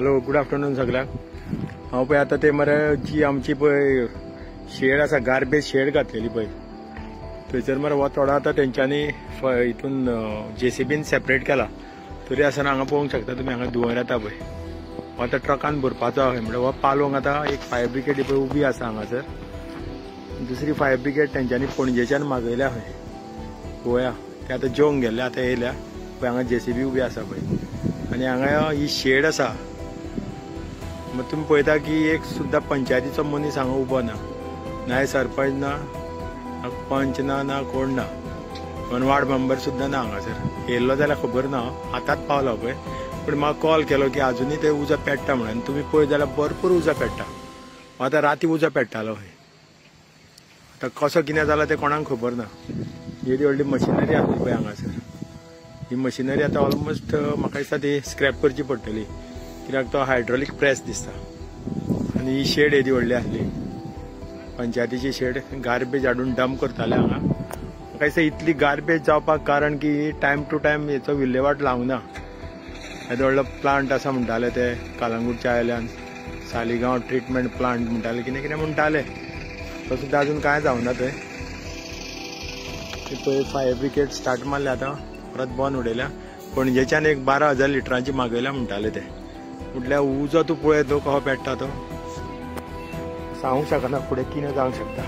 Hello good afternoon सगळ्यांक. हांव पळय आतां ते मरे जी आमची पळय शेड आसा, गार्बेज शेड घातलेली पळय, थंयसर मरे हो थोडो आतां तेंच्यांनी हितून जेसीबीन सेपरेट केला. तरी आसतना हांगा पळोवंक शकता तुमी, हांगा धुंवर येता पळय. हो आतां ट्रकान भरपाचो आहा, म्हणल्यार हो पालोवंक आतां एक फायर ब्रिगेड पळय उबी आसा हांगासर. दुसरी फायर ब्रिगेड तेंच्यांनी पणजेच्यान मागयल्या खंय, पळोवया. ते आतां जेवंक गेल्ले, आतां येयल्या पळय. हांगा जेसीबी उबी आसा पळय आनी हांगा ही शेड आसा. मग तुमी पळयता की एक सुद्दां पंचायतीचो मनीस हांगा उबो ना, नाय सरपंच ना, पंच ना, ना कोण ना, वन वार्ड मेंबर सुद्दां ना हांगासर. येयल्लो जाल्यार खबर ना, आतांच पावलो पळय. पूण म्हाका कॉल केलो की आजुनूय ते उजो पेट्टा म्हणून. तुमी पळयत जाल्यार भरपूर उजो पेट्टा. आतां राती उजो पेट्टालो खंय, आतां कसो कितें जाला तें कोणाक खबर ना. येदी व्हडली मशिनरी आसली पळय हांगासर. ही मशिनरी आतां ऑलमोस्ट म्हाका दिसता ती स्क्रॅप करची पडटली, कित्याक तो हायड्रोलीक प्रेस दिसता. आनी ही शेड येदी व्हडली आसली पंचायतीची शेड, गार्बेज हाडून डंप करताले हांगा. म्हाका दिसता इतली गार्बेज जावपाक कारण की टायम टू टायम हेचो विल्हेवाट लावंक ना. येदो व्हडलो प्लांट आसा म्हणटाले ते कालंगूटच्या आयल्यान, सालिगांव ट्रिटमेंट प्लांट म्हणटाले, कितें कितें म्हणटाले, तो सुद्दां अजून कांय जावना थंय. पळय फायर ब्रिगेड स्टार्ट मारले, आतां परत बंद उडयल्या. पणजेच्यान एक 12,000 लिटरांची मागयल्या म्हणटाले ते. म्हटल्यार उजो तूं पळयत न्हू कसो पेट्टा तो, सांगूंक शकना फुडें कितें जावंक शकता.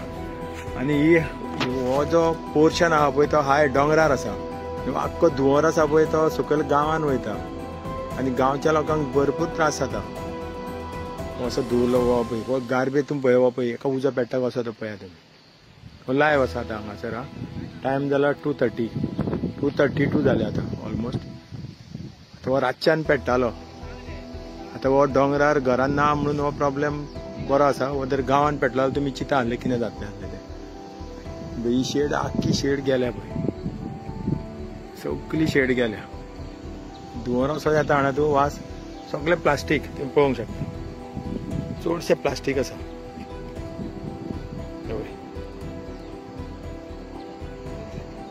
आनी ही हो जो पोर्शन आहा पळय तो हाय दोंगरार आसा, आख्खो धुंवर आसा पळय तो सकयल गांवान वयता आनी गांवच्या लोकांक भरपूर त्रास जाता. असो धुवलो हो पळय, हो गार्बेज तुमी पळय, हो पळय एका उजो पेट्टा कसो तो पळया तुमी. हो लायव आसा आतां हांगासर. हा टायम जाला 2:30, 2:32 जाले आतां ऑलमोस्ट. आतां हो रातच्यान पेट्टालो. आतां हो दोंगरार घरान ना म्हणून हो प्रॉब्लेम बरो आसा. हो जर गांवान पेटलो जाल्यार तुमी चिंता आसले कितें जातलें आसलें तें. ही शेड आख्खी शेड गेल्या पळय, सगली शेड गेल्या. धुंवर असो येता हांगा, तूं वास सगळें प्लास्टीक तुमी पळोवंक शकता, चडशें प्लास्टीक आसा.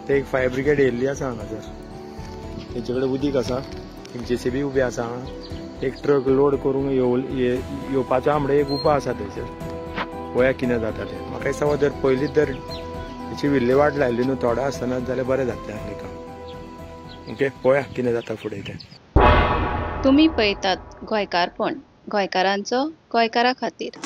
ते एक फायर ब्रिगेड येयल्ली आसा हांगासर, तेंचे कडेन उदीक आसा. एक जेसीबी उबी आसा हांगा, एक ट्रक लोड करूंक येवपाचो आहा म्हणल्यार एक उबो आसा थंयसर. पळोवया कितें जाता तें. म्हाका दिसता हो जर पयलींच जर हेची विल्हेवाट लायली न्हू थोडो आसतना जाल्यार बरें जातलें आसलें काम. ओके, पळोवया कितें जाता फुडें तें. तुमी पळयतात गोंयकारपण, गोंयकारांचो गोंयकारा खातीर.